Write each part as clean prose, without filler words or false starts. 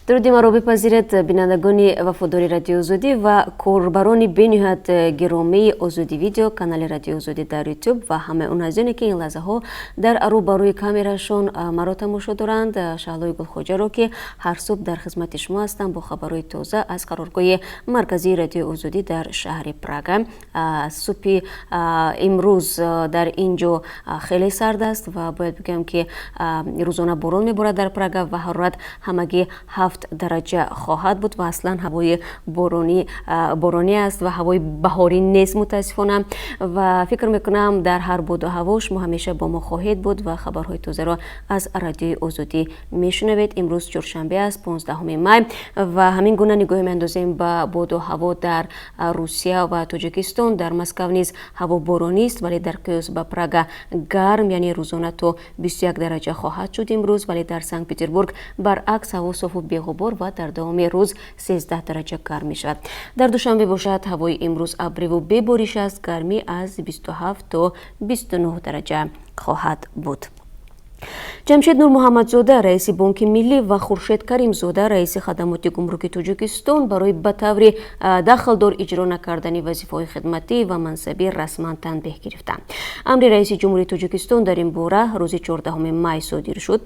Дуруди маро бипазиред, бинандагони вафодори Радиои Озодӣ ва корбарони бениҳоят гиромии Озодӣ Видео, канали Радиои Озодӣ дар Ютуб ва ҳамаи он азизоне, ки ин лаҳзаҳо дар рӯбарӯи камерашон маро тамошо доранд. Шаҳлои Гулхоҷаро, ки ҳар субҳ дар хизмати шумо ҳастам бо хабарҳои тоза аз қароргоҳи марказии Радиои Озодӣ дар шаҳри Прага. Субҳи имрӯз дар ин ҷо хеле сард аст ва бояд бигӯям, ки рӯзона борон меборад дар Прага ва ҳарорат ҳамагӣ 7 дараҷа хоҳад буд ва аслан ҳавои боронӣ аст ва ҳавои баҳорӣ нест, мутаассифона. Ва фикр мекунам, дар ҳар боду ҳаво шумо ҳамеша бо мо хоҳед буд ва хабарҳои тозаро аз Радиои Озодӣ мешунавед. Имрӯз чоршанбе аст, 15 май, ва ҳамин гуна нигоҳе меандозем ба боду ҳаво дар Русия ва Тоҷикистон. Дар Москав низ ҳаво боронист, вале дар қиёс ба Прага гарм, яъне рӯзона то 21 дараҷа хоҳад шуд имрӯз. Вале дар Санкт Петербург баръакс, ҳаво софу беғубор ва дар давоми рӯз 13 дараҷа гарм мешавад. Дар Душанбе бошад, ҳавои имрӯз абриву бебориш аст, гармӣ аз 27 то 29 дараҷа хоҳад буд. Ҷамшед Нурмуҳаммадзода, раиси Бонки Миллӣ, ва Хуршед Каримзода, раиси хадамоти гумруки Тоҷикистон, барои ба таври дахлдор иҷро накардани вазифаҳои хидматӣ ва мансабӣ расман танбеҳ гирифтанд. Амри раиси ҷумҳурии Тоҷикистон дар ин бора рӯзи 14 май содир шуд.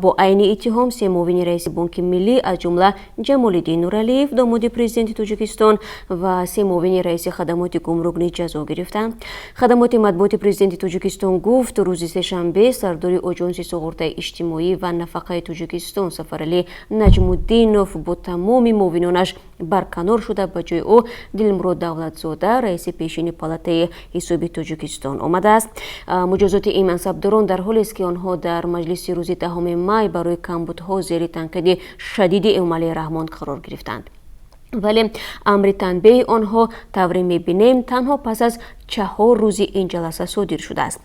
Бо айни иттиҳом се муовини раиси Бонки Миллӣ, аз ҷумла Ҷамолиддин Нуралиев, домоди президенти Тоҷикистон, ва се муовини раиси хадамоти гумрук низ ҷазо гирифтанд. Хадамоти матбуоти президенти Тоҷикистон гуфт, рӯзи сешанбе сардори Оҷонси суғуртаи иҷтимоӣ ва нафақаи Тоҷикистон Сафаралӣ Наҷмуддинов бо тамоми муовинонаш барканор шуда, ба ҷои ӯ Дилмурод Давлатзода, раиси пешини Палатаи ҳисоби Тоҷикистон, омадааст. Муҷозоти ин мансабдорон дар ҳолест, ки онҳо дар маҷлиси рӯзи 10 май барои камбудҳо зери танқиди шадиди Эмомалӣ Раҳмон қарор гирифтанд. Вале амри танбеҳи онҳо, тавре мебинем, танҳо пас аз 4 рӯзи ин ҷаласа содир шудааст.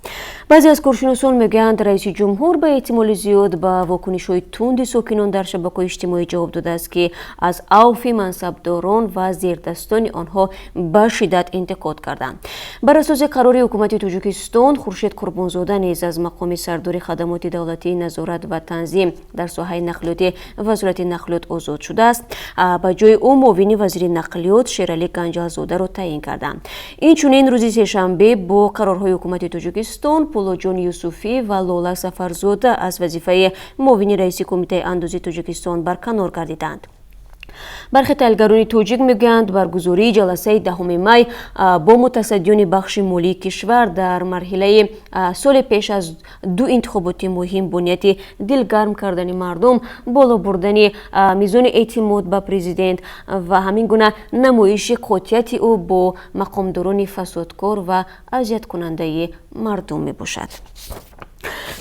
Баъзе аз коршиносон мегӯянд, раиси ҷумҳур ба эҳтимоли зиёд ба вокунишҳои тунди сокинон дар шабакаҳои иҷтимоӣ ҷавоб додааст, ки аз авфи мансабдорон ва зердастони онҳо ба шиддат интиқод карданд. Бар асоси қарори ҳукумати Тоҷикистон, Хуршед Қурбонзода низ аз мақоми сардори Хадамоти давлатии назорат ва танзим дар соҳаи нақлиёти Вазорати нақлиёт озод шудааст. Ба ҷои ӯ муовини вазири нақлиёт Шералӣ Ганҷалзодаро таъин карданд. Инчунин рӯзи сешанбе бо қарорҳои ҳукумати Тоҷикистон Пулоҷон Юсуфӣ ва Лола Сафарзода аз вазифаи муовини раиси Кумитаи андози Тоҷикистон барканор гардиданд. Бархе таҳлилгарони тоҷик мегӯянд, баргузории ҷаласаи 10 май бо мутасаддиёни бахши молии кишвар дар марҳилаи соли пеш аз ду интихоботи муҳим бо нияти дилгарм кардани мардум, боло бурдани мизони эътимод ба президент ва ҳамин гуна намоиши қотеияти ӯ бо мақомдорони фасодкор ва азияткунандаи мардум мебошад.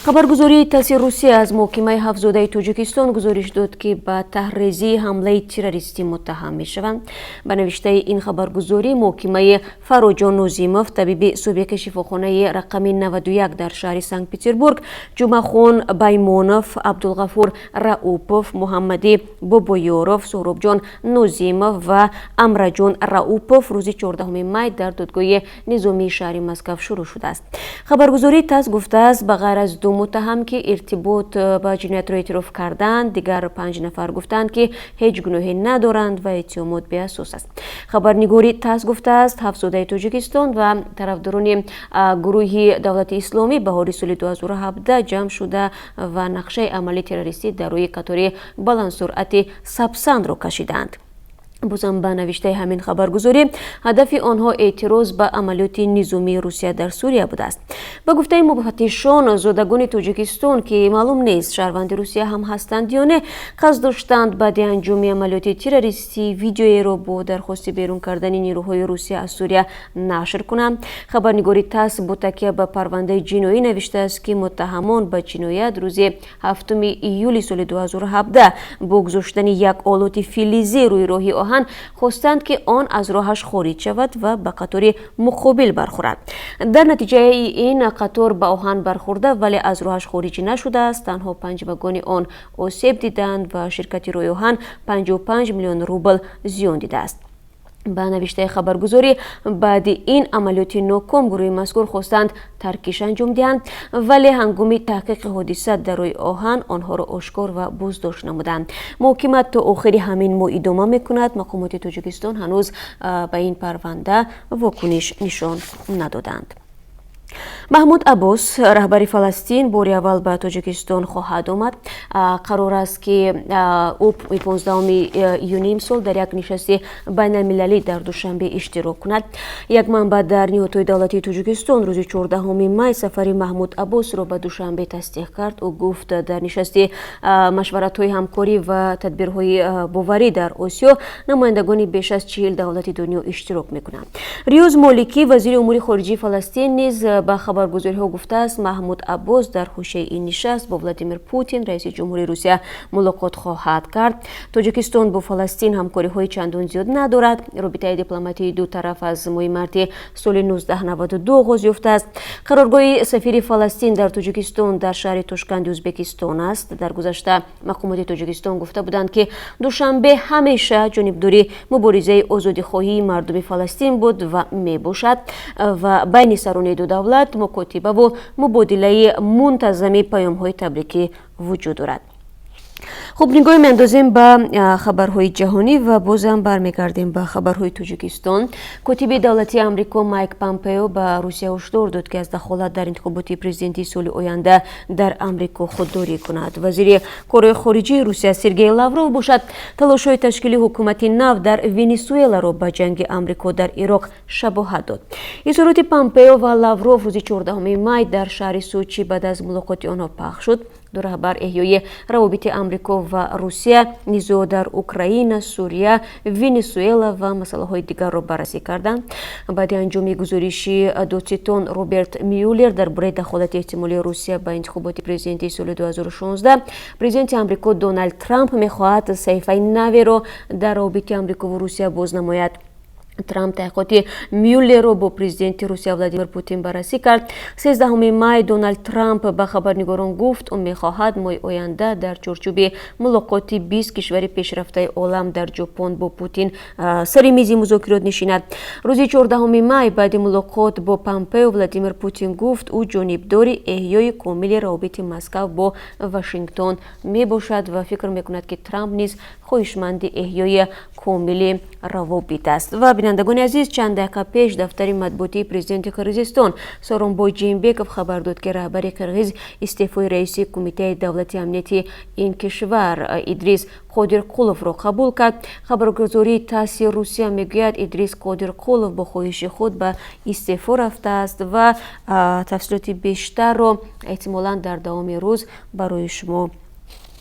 Хабаргузории ТАССи Русия аз муҳокимаи ҳафтзодаи Тоҷикистон гузориш дод, ки ба тарҳрезии ҳамлаи террористӣ муттаҳам мешаванд. Ба навиштаи ин хабаргузорӣ, муҳокимаи Фароҷон Нозимов, табиби собиқи шифохонаи рақами 91 дар шаҳри Санкт Петербург, Ҷумъахон Баймонов, Абдулғафур Раупов, Муҳаммадӣ Бобоёров, Суҳробҷон Нозимов ва Амраҷон Раупов рӯзи 14 май дар додгоҳи низомии шаҳри Москав шурӯъ шудааст. Хабаргузории ТАСС гуфтааст, ба ғайр аз ду муттаҳам, ки иртибот ба ҷиноятро эътироф карданд, дигар панҷ нафар гуфтанд, ки ҳеҷ гуноҳе надоранд ва иттиҳомот беасос аст. Хабарнигори ТАСС гуфтааст, ҳафтзодаи Тоҷикистон ва тарафдорони гурӯҳи Давлати Исломӣ баҳори соли 2017 ҷамъ шуда ва нақшаи амали террористӣ дар рӯи қатори баландсуръати Сапсанро кашиданд. Бозам ба навиштаи ҳамин хабаргузорӣ, ҳадафи онҳо эътироз ба амалиёти низомии Русия дар Сурия будааст. Ба гуфтаи муфаттишон, зодагони Тоҷикистон, ки маълум нест, шаҳрванди Русия ҳам ҳастанд ё не, қасд доштанд баъди анҷоми амалиёти террористӣ видеоеро бо дархости берун кардани нерӯҳои Русия аз Сурия нашр кунанд. Хабарнигори ТАСС бо такя ба парвандаи ҷиноӣ навиштааст, ки муттаҳамон ба ҷиноят рӯзи 7 июли соли 2017 бо гузоштани як олоти филизӣ рӯи роҳи оҳан хостанд, ки он аз роҳаш хориҷ шавад ва ба қатори муқобил бархӯрад. Дар натиҷаи ин қатор ба оҳан бархӯрда, вале аз роҳаш хориҷ нашудааст. Танҳо панҷ вагони он осеб диданд ва ширкати роҳи оҳан 55 миллион рубл зиён дидааст. Ба навиштаи хабаргузорӣ, баъди ин амалиёти ноком гурӯҳи мазкур хостанд таркиш анҷом диҳанд, вале ҳангоми таҳқиқи ҳодиса дар рӯи оҳан онҳоро ошкор ва боздошт намуданд. Муҳокима то охири ҳамин моҳ идома мекунад. Мақомоти Тоҷикистон ҳанӯз ба ин парванда вокуниш нишон надоданд. Маҳмуд Аббос, раҳбари Фаластин, бори аввал ба Тоҷикистон хоҳад омад. Қарор аст, ки ӯ 15 июни имсол дар як нишасти байналмилалӣ дар Душанбе иштирок кунад. Як манбаъ дар ниҳодҳои давлатии Тоҷикистон рӯзи 14 май сафари Маҳмуд Аббосро ба Душанбе тасдиқ кард. Ӯ гуфт, дар нишасти машваратҳои ҳамкорӣ ва тадбирҳои боварӣ дар Осиё намояндагони беш аз 40 давлати дунё иштирок мекунанд. Риёз Моликӣ, вазири умури хориҷии Фаластин, низ ба хабаргузориҳо гуфтааст, Маҳмуд Аббос дар ҳошияи ин нишаст бо Владимир Путин, раиси ҷумҳури Русия, мулоқот хоҳад кард. Тоҷикистон бо Фаластин ҳамкориҳои чандон зиёд надорад. Робитаи дипломатии ду тараф аз моҳи марти соли 1992 оғоз ёфтааст. Қароргоҳи сафири Фаластин дар Тоҷикистон дар шаҳри Тошканди Ӯзбекистон аст. Дар гузашта мақомоти Тоҷикистон гуфта буданд, ки Душанбе ҳамеша ҷонибдори муборизаи озодихоҳии мардуми Фаластин буд ва мебошад ва байни сарони ду давлат мукотибаву мубодилаи мунтазами паёмҳои табрикӣ вуҷуд дорад. Хуб, нигоҳ меандозем ба хабарҳои ҷаҳонӣ ва бозам бармегардем ба хабарҳои Тоҷикистон. Котиби давлатии Амрико Майк Помпео ба Русия ҳушдор дод, ки аз дахолат дар интихоботи президентии соли оянда дар Амрико худдорӣ кунад. Вазири корҳои хориҷии Русия Сергей Лавров бошад, талошҳои ташкили ҳукумати нав дар Венесуэларо ба ҷанги Амрико дар Ироқ шабоҳат дод. Изҳороти Помпео ва Лавров рӯзи 14 май дар шаҳри Сочи баъд аз мулоқоти онҳо пахш шуд. Ду раҳбар эҳёи равобити Амрико ва Русия, низоъ дар Украина, Сурия, Венесуэла ва масъалаҳои дигарро баррасӣ карданд. Баъди анҷоми гузориши додситон Роберт Мюллер дар бораи дахолати эҳтимолии Русия ба интихоботи президентии соли 2016, президенти Амрико Доналд Трамп мехоҳад саҳифаи наверо дар равобити Амрикову Русия боз намояд. Трамп таҳқиқоти Мюллерро бо президенти Русия Владимир Путин баррасӣ кард. 13 май Доналд Трамп ба хабарнигорон гуфт, ӯ мехоҳад моҳи оянда дар чорчӯби мулоқоти 20 кишвари пешрафтаи олам дар Ҷопон бо Путин сари мизи музокирот нишинад. Рӯзи 14 май баъди мулоқот бо Помпео Владимир Путин гуфт, ӯ ҷонибдори эҳёи комили равобити Москав бо Вашингтон мебошад ва фикр мекунад, ки Трамп низ хоҳишманди эҳёи комили равобит аст. Ва, бинандагони азиз, чанд дақиқа пеш дафтари матбуотии президенти Қирғизистон Сооронбой Жээнбеков хабар дод, ки раҳбари қирғиз истеъфои раиси Кумитаи давлати амнияти ин кишвар Идрис Қодирқуловро қабул кард. Хабаргузории ТАССи Русия мегӯяд, Идрис Қодирқулов бо хоҳиши худ ба истеъфо рафтааст ва тафсилоти бештарро эҳтимолан дар давоми рӯз барои шумо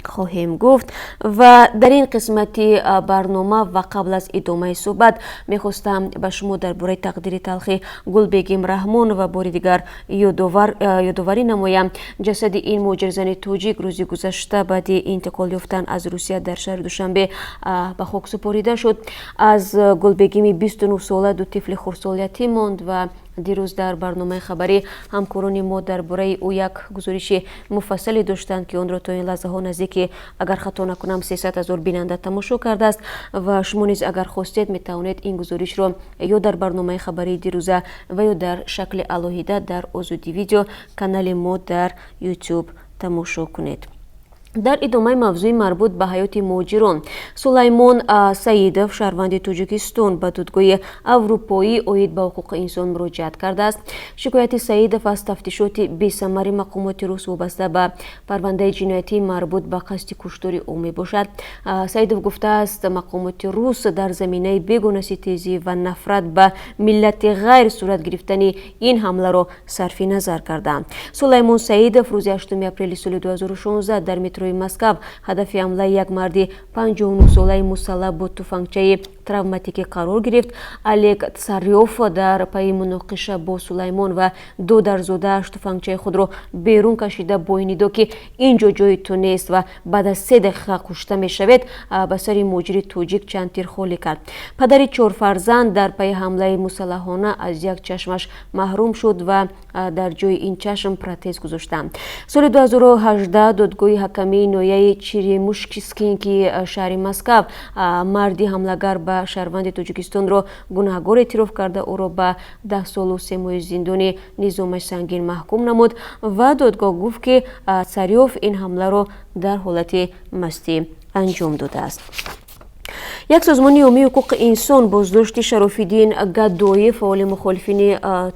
хоҳем гуфт. Ва дар ин қисмати барнома ва қабл аз идомаи суҳбат мехостам ба шумо дар бораи тақдири талхи Гулбегим Раҳмонова бори дигар ёдоварӣ намоям. Ҷасади ин муҳоҷирзани тоҷик рӯзи гузашта баъди интиқол ёфтан аз Русия дар шаҳри Душанбе ба хок супорида шуд. Аз Гулбегими 29 сола ду тифли хурдсол ятим монд ва дирӯз дар барномаи хабарӣ ҳамкорони мо дар бораи ӯ як гузориши муфассале доштанд, ки онро то ин лаҳзаҳо наздики, агар хато накунам, 300 ҳазор бинанда тамошо кардааст. Ва шумо низ, агар хостед, метавонед ин гузоришро ё дар барномаи хабарии дирӯза ва ё дар шакли алоҳида дар Озодӣ Видео, канали мо дар Ютуб, тамошо кунед. Дар идомаи мавзӯи марбут ба ҳаёти муҳоҷирон, Сулаймон Саидов, шаҳрванди Тоҷикистон, ба Додгоҳи Аврупоӣ оид ба ҳуқуқи инсон муроҷиат кардааст. Шикояти Саидов аз тафтишоти бесамари мақомоти рус вобаста ба парвандаи ҷиноятӣ марбут ба қасди куштори ӯ мебошад. Саидов гуфтааст, мақомоти рус дар заминаи бегонаситезӣ ва нафрат ба миллати ғайр сурат гирифтани ин ҳамларо сарфи назар карданд. Сулаймон Саидов рӯзи 8 апрели соли 2016 дар метрои Москав ҳадафи ҳамлаи як марди 59-солаи мусаллаҳ бо туфангчаи травматикӣ қарор гирифт. Олег Царёв дар пайи муноқиша бо Сулаймон ва додарзодааш туфангчаи худро берун кашида, бо ин нидо, ки «Ин ҷо ҷои ту нест ва баъд аз 3 дақиқа кушта мешавед», ба сари муҳоҷири тоҷик чанд тир холӣ кард. Падари чорфарзанд дар пайи ҳамлаи мусаллаҳона аз як чашмаш маҳрум шуд ва дар ҷои ин чашм протез гузоштанд. Соли 2018 додгоҳи ҳакамии ноҳияи Черемушкинскии шаҳри Москав марди ҳамлагар ба Ва шаҳрванди Тоҷикистонро гунаҳгор эътироф карда, ӯро ба 10 солу 3 моҳи зиндони низомаш сангин маҳкум намуд. Ва додгоҳ гуфт, ки Царёв ин ҳамларо дар ҳолати мастӣ анҷом додааст. Як созмони ҳомии ҳуқуқи инсон боздошти Шарофиддин Гадоев, фаъоли мухолифини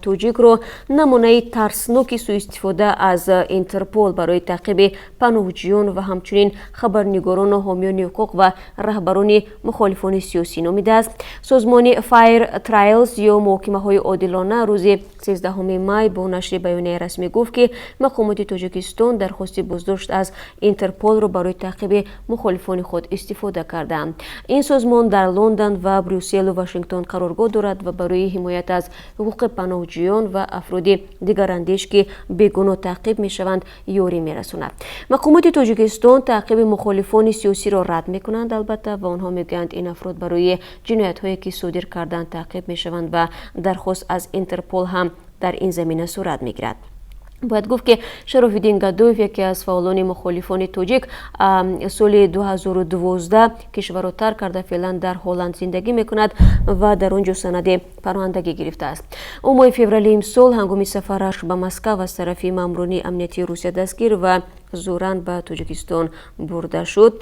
тоҷикро, намунаи тарсноки сӯистифода аз Интерпол барои таъқиби паноҳҷӯён ва ҳамчунин хабарнигорону ҳомиёни ҳуқуқ ва раҳбарони мухолифони сиёсӣ номидааст. Созмони Fair Trials ё муҳокимаҳои одилона рӯзи 13 май бо нашри баёнияи расмӣ гуфт, ки мақомоти Тоҷикистон дархости боздошт аз Интерполро барои таъқиби мухолифони худ истифода кардаанд. Ин созмон дар Лондон ва Брюсселу Вашингтон қароргоҳ дорад ва барои ҳимоят аз ҳуқуқи паноҳҷӯён ва афроди дигарандеш, ки бегуноҳ таъқиб мешаванд, ёрӣ мерасонад. Мақомоти Тоҷикистон таъқиби мухолифони сиёсиро рад мекунанд, албатта, ва онҳо мегӯянд, ин афрод барои ҷиноятҳое, ки содир карданд, таъқиб мешаванд ва дархост аз Интерпол ҳам дар ин замина сурат мегирад. Бояд гуфт, ки Шарофиддин Гадоев, яке аз фаъолони мухолифони тоҷик, соли 2012 кишварро тарк карда, феълан дар Ҳолланд зиндагӣ мекунад ва дар он ҷо санади паноҳандагӣ гирифтааст. Ӯ моҳи феврали имсол ҳангоми сафараш ба Москав аз тарафи маъмурони амниятии Русия дастгир ва зӯран ба Тоҷикистон бурда шуд.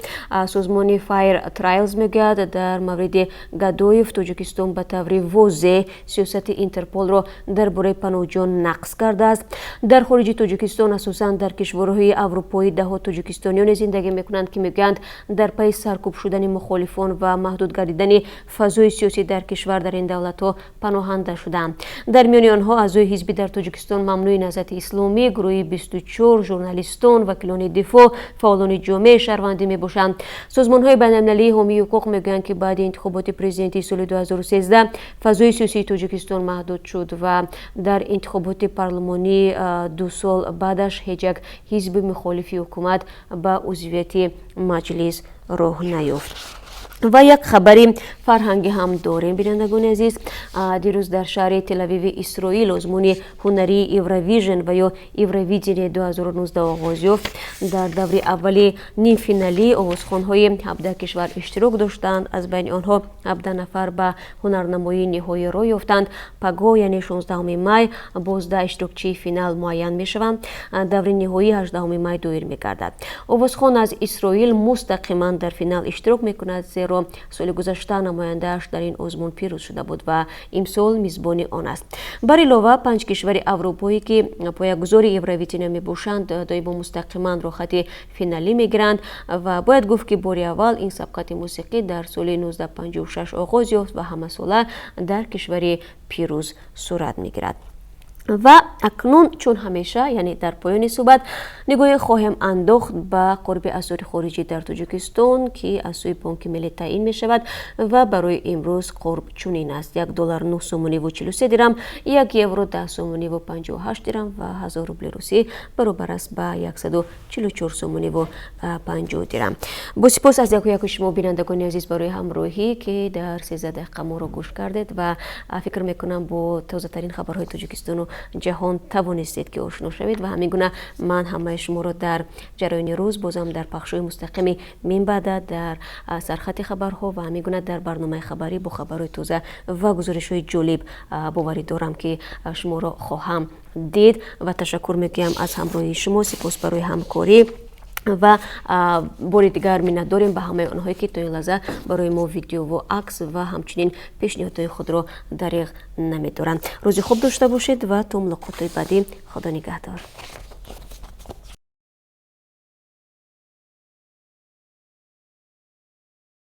Созмони Fair Trials мегӯяд, дар мавриди Гадоев Тоҷикистон ба таври возеҳ сиёсати Интерполро дар бораи паноҳҷӯён нақз кардааст. Дар хориҷи Тоҷикистон, асосан дар кишварҳои аврупоӣ, даҳҳо тоҷикистониёне зиндагӣ мекунанд, ки мегӯянд, дар пайи саркӯб шудани мухолифон ва маҳдуд гардидани фазои сиёсӣ дар кишвар дар ин давлатҳо паноҳанда шудаанд. Дар миёни онҳо аъзои ҳизби дар Тоҷикистон мамнӯи Наҳзати Исломӣ, гурӯҳи 24, журналистон, вакилони дифоъ, фаъолони ҷомеаи шаҳрвандӣ мебошанд. Созмонҳои байналмилалии ҳомии ҳуқуқ мегӯянд, ки баъди интихоботи президентии соли 2013 фазои сиёсии Тоҷикистон маҳдуд шуд ва дар интихоботи парлумонии 2 сол баъдаш ҳеҷ як ҳизби мухолифи ҳукумат ба узвияти маҷлис роҳ наёфт. Ва як хабари фарҳангӣ ҳам дорем, бинандагони азиз. Дирӯз дар шаҳри Телавиви Исроил озмуни ҳунарии Евровижн ва ё Евровидение 2019 оғоз ёфт. Дар даври аввали нимфиналӣ овозхонҳои 17 кишвар иштирок доштанд. Аз байни онҳо 17 нафар ба ҳунарнамоии ниҳоӣ роҳ ёфтанд. Пагоҳ, яъне 16 май, боз 10 иштирокчии финал муайян мешаванд. Даври ниҳоӣ 18 май доир мегардад. Овозхон аз Исроил мустақиман дар финал иштирок мекунад, зеро соли гузашта намояндааш дар ин озмун пирӯз шуда буд ва имсол мизбони он аст. Бар илова, панҷ кишвари аврупоӣ, ки поягузори Евровидения мебошанд, доимо мустақиман роҳхати финалӣ мегиранд. Ва бояд гуфт, ки бори аввал ин сабқати мусиқӣ дар соли 1956 оғоз ёфт ва ҳамасола дар кишвари пирӯз сурат мегирад. Ва акнун, чун ҳамеша, яъне дар поёни суҳбат, нигоҳе хоҳем андохт ба қурби асъори хориҷӣ дар Тоҷикистон, ки аз сӯи Бонки Миллӣ таъин мешавад. Ва барои имрӯз қурб чунин аст: 1 доллар 9 сомониву 43 дирам, 1 евро 10 сомониву 58 дирам ва 1000 рубли русӣ баробар аст ба 144 сомониву 50 дирам. Бо сипос аз яку яку шумо, бинандагони азиз, барои ҳамроҳӣ, ки дар 13 дақиқа моро гӯш кардед, ва фикр мекунам, бо тозатарин хабарҳои Тоҷикистону ҷаҳон тавонистед, ки ошно шавед. Ва ҳамин гуна ман ҳамаи шуморо дар ҷараёни рӯз бозам дар пахшҳои мустақими минбаъда, дар сархати хабарҳо ва ҳамин гуна дар барномаи хабарӣ бо хабарҳои тоза ва гузоришҳои ҷолиб боварӣ дорам, ки шуморо хоҳам дид. Ва ташаккур мекунам аз ҳамроҳии шумо. Сипос барои ҳамкорӣ ва бори дигар миннатдорем ба ҳамаи онҳое, ки то ин лаҳза барои мо видеову акс ва ҳамчунин пешниҳодҳои худро дариғ намедоранд. Рӯзи хуб дошта бошед ва то мулоқотҳои баъдӣ, Худо нигаҳдор.